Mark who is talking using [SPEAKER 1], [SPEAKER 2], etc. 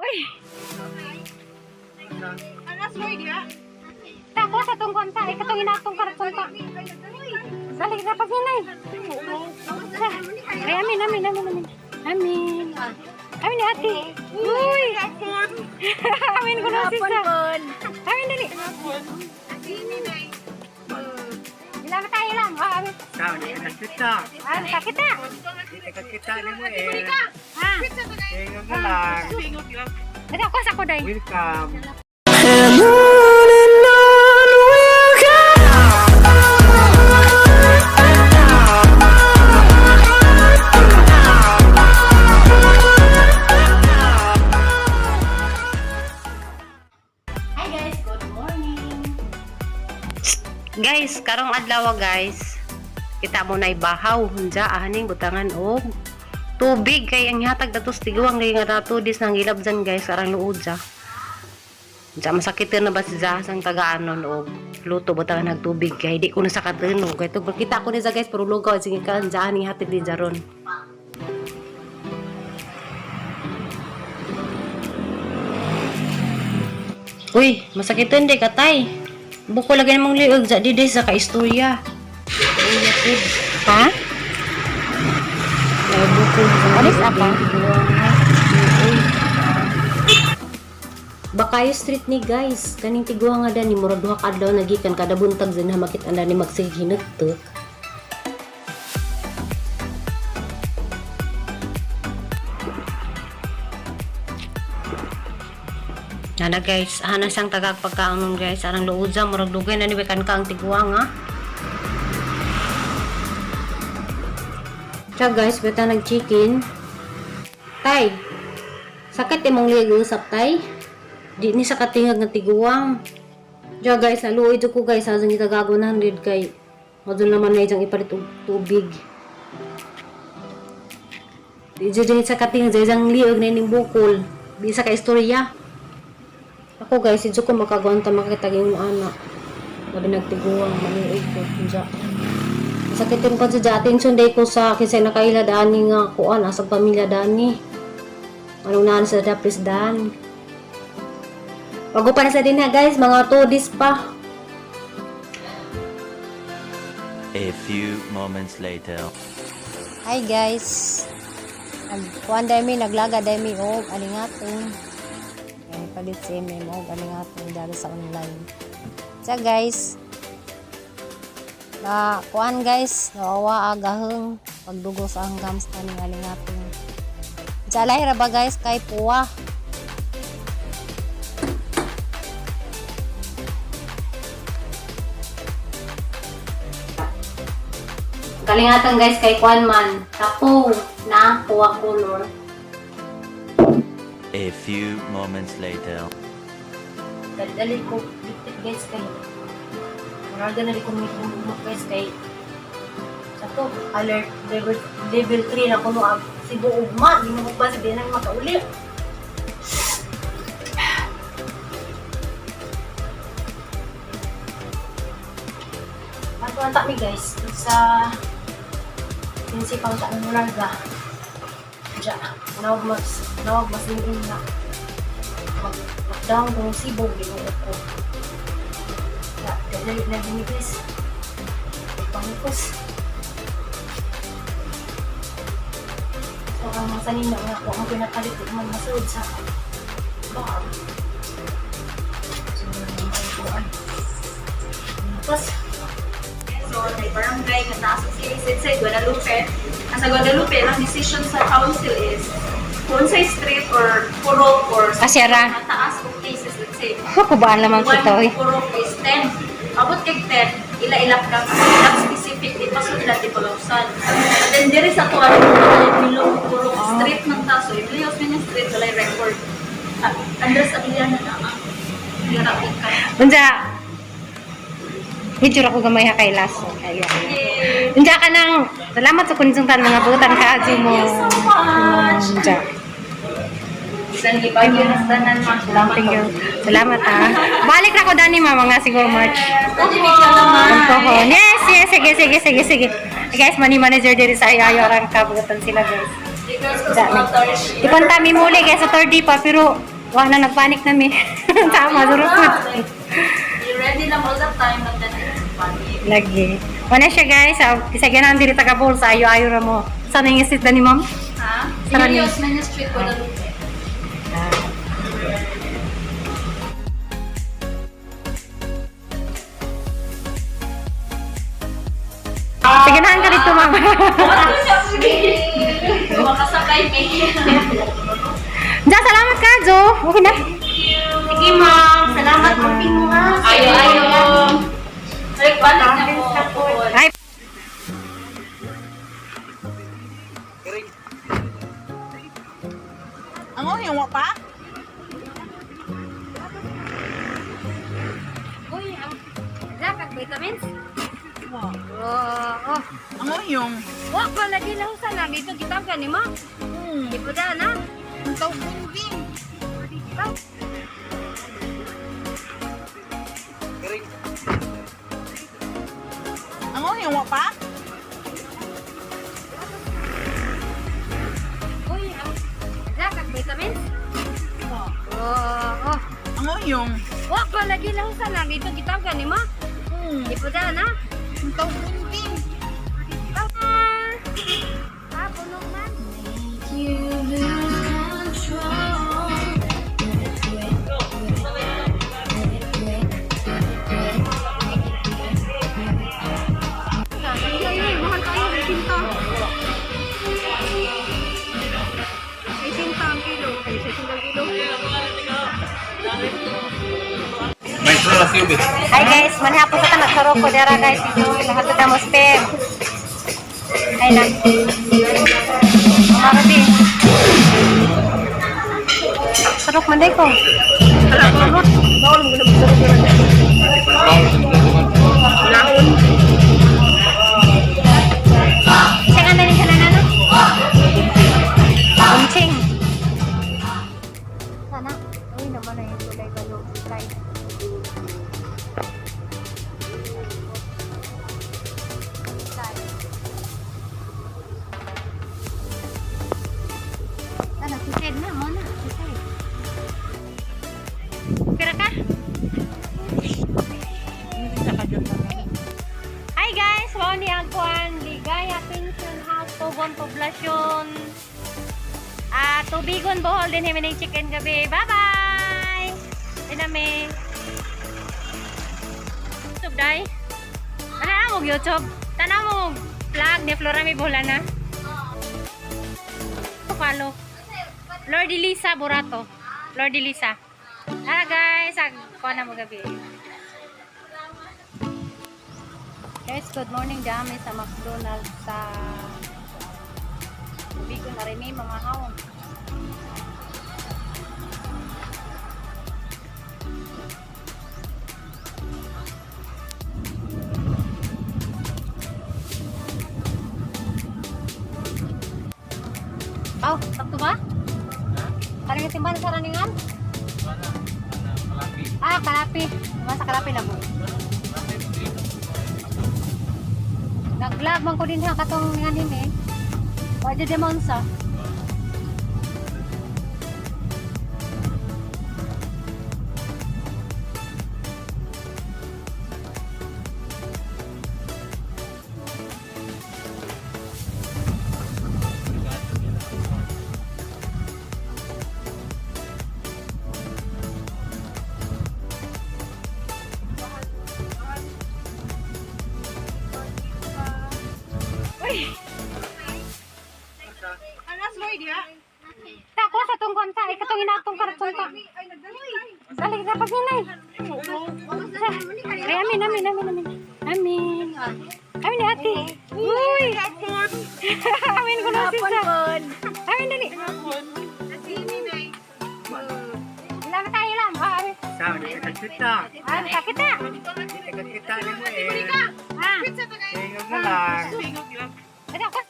[SPEAKER 1] Uy. Ta ko sa tong konta, ay katong inatong karat konta. Balik na pag hinay. Ay, amin, amin, amin, amin. Amin. Amin ni ate. Uy. Amin ko na sisa. Amin dali. Ilang tayo lang. Ah, amin.
[SPEAKER 2] Ikaw, hindi ka kita.
[SPEAKER 1] Ah, sakit ah.
[SPEAKER 2] Hindi ka kita ni mo eh.
[SPEAKER 1] Ha.
[SPEAKER 2] Ingat na lang.
[SPEAKER 1] Dali ako sa kuday.
[SPEAKER 2] Welcome.
[SPEAKER 3] And on we'll go.
[SPEAKER 1] Hi guys, good morning. Guys, karong adlaw guys. Kita mo na bahaw hunja aning butangan og tubig kay ang hatag datos tiguang kay nga nato dis nang gilabjan guys arang luod ja. Unsa masakit na ba si Zah sang tagaanon og luto butangan ng tubig kay di ko na sa katunog kay tug kita ko ni sa guys pero lugaw sige ka unsa aning hatag din jaron. Uy, masakit hindi katay. Buko lagi namang liog sa didi sa kaistorya. Uy, yapid. Ha? Buko. Alis apa? Bakayo Street ni guys. Kaning tiguha nga dani murag duha ka adlaw nagikan kada buntag din ha makit anda ni magsighinot to. Nana guys, ana siyang tagag pagkaon guys. Arang luod sa murag dugay na ni kan ka ang tiguang ha. Siya guys, beta nag chicken. Tay. Sakit imong liig usap tay. Di ni sa katingag nga tiguang. Diya guys, naluoy jud ko guys, sa gitagago na 100 kay madun naman na ijang ipalit og tubig. Di jud sa katingag sa isang liog na ining bukol. Di sa ka istorya. Ako guys, si ko makagwanta makita yung anak. Labi nagtiguang, manuig ko. Diya. Sakitin pa sa attention day ko sa kisay nakaila dani nga kuan asa pamilya dani. Anong naan sa dapis dan. Bago pa na sa din ha guys, mga 2 days pa.
[SPEAKER 4] A few moments later.
[SPEAKER 1] Hi guys. Nagkuan dai mi naglaga dai mi og alingatong. Ay palit si MM og alingatong dali sa online. Sa guys. Na kuan guys, nawawa agaheng pagdugo sa ang gams kaning alingatong. Jalay ra ba guys kay puwa. Kalingatan guys kay kuan man. Tapo na puwa color.
[SPEAKER 4] A few moments later.
[SPEAKER 1] Dali ko dikit guys kay Muraga na rin ko may guys kay sa to alert level level 3 na kuno ang Cebu ugma di mo pa sa dinang makauli. Ato anta mi guys sa principal ta ng Muraga. Diya, nawag mas ingin na mag lockdown kung Cebu ginoo ko. Ya, dali na gini guys. Pangikos. So, ang mga sanina nga ako ang pinapalit ko man masulod sa bag. So, ang Tapos,
[SPEAKER 5] So, may barangay nga naa sa city, let's say Guadalupe. Ang sa Guadalupe, ang decision sa council is kung sa street or purok or
[SPEAKER 1] Asera.
[SPEAKER 5] mataas og cases, let's say,
[SPEAKER 1] Kubaan naman
[SPEAKER 5] one
[SPEAKER 1] kita, oy.
[SPEAKER 5] purok is 10. Abot kay 10, ila-ilap ka kasi not specific, di pa sila di palausan. But then, diri sa tuwa, bilog purok street ng taso, Iblios man yung street, walay record. Ah, Andres Abiliana na ang Dira ka.
[SPEAKER 1] Unsa? Medyo ra ko gamay ha kay Lasso. Kaya. Unsa ka nang salamat sa kunjungtan mga butan ka mo.
[SPEAKER 5] Thank you so much.
[SPEAKER 1] Unsa?
[SPEAKER 5] Bisan gibagyo na sa tanan, ma'am. Salamat.
[SPEAKER 1] Thank you. Salamat ha. Balik ra ko dani ma mga siguro March.
[SPEAKER 5] Yes,
[SPEAKER 1] Yes, yes, sige, sige, sige, sige. Guys, money manager diri sa Ayayo orang kabutan sila guys. Di pa mi muli guys sa third day pa pero Wa na nagpanik na mi. Tama, surupot.
[SPEAKER 5] You ready lang all the time, but then it's funny.
[SPEAKER 1] Lagi. Wala siya guys. Isa ganahan diri taga Bohol sa ayo-ayo ra mo. Sana yung street na ni ma'am?
[SPEAKER 5] Ha?
[SPEAKER 1] Sara ni-
[SPEAKER 5] Serious man yung street Guadalupe.
[SPEAKER 1] Sige na ka dito ma'am.
[SPEAKER 5] Makasakay me.
[SPEAKER 1] Diyan, salamat ka, Jo. Okay na.
[SPEAKER 5] Sige ma'am, salamat mo ha. Ayo ayo. Balik balik na po.
[SPEAKER 1] Ay.
[SPEAKER 6] Ang yung pa?
[SPEAKER 1] Uy, ang Jack, ang vitamins. Oh, oh.
[SPEAKER 6] Ang yung
[SPEAKER 1] Wa pa lagi lang sa lagi ito kita ka ni mo. Di po da na.
[SPEAKER 6] ang tawag din. Ang yung pa?
[SPEAKER 1] Uy, ang Jack, ang vitamins. Oh, oh.
[SPEAKER 6] Ang yung
[SPEAKER 1] Wa pa lagi lang sa lagi ito kita ka ni mo. Di po da na.
[SPEAKER 6] ang tawag din.
[SPEAKER 1] Ah, puno man. Mahal kayo, may tinta. May tinta ang kilo. Ay, sa tinta ang kilo. Hi guys, manhapon sa tanak sa Rocco dara guys. Ito lahat sa damos pem. Ay lang. Marabi. Sarok man day ko. Siya nga na rin siya na no? Umching. Sana. Uy, naman na yung tulay balog. Tulay. Sana, suicide na. Mo na. Suicide. Pira ka? Hi guys! Wow ni Agwan, Ligaya Pension House, Tugon Poblacion. Ah, Tubigon Bohol din himin chicken gabi. Bye-bye! Dinami. YouTube dai. Ano na mo YouTube? Tanaw mo vlog ni Flora may bola na. Follow. Lord Elisa Borato. Lord Elisa. Tara guys, ag kuha na mo gabi. Guys, good morning dami sa McDonald's sa Bigo na rin may mga haon. Oh, sakto ba? Parang yung timban sa raningan? Ah, kalapi. Diba sa kalapi na mo? Nag-vlog man ko din ha katong nganin eh. Pwede demon sa. Ta ko sa tong konta, ikatong inatong karton ta. Balik na pag hinay. Ay, amin, amin, amin, amin. Amin. Amin ni ate. Uy! Amin ko na sisa. Amin dali. Ilam tayo ilam. Ah, amin.
[SPEAKER 2] Sa kita.
[SPEAKER 1] Ah, kita.
[SPEAKER 2] Kita ni mo eh.
[SPEAKER 1] Ah.
[SPEAKER 2] Tingog na lang.
[SPEAKER 1] Ada ko.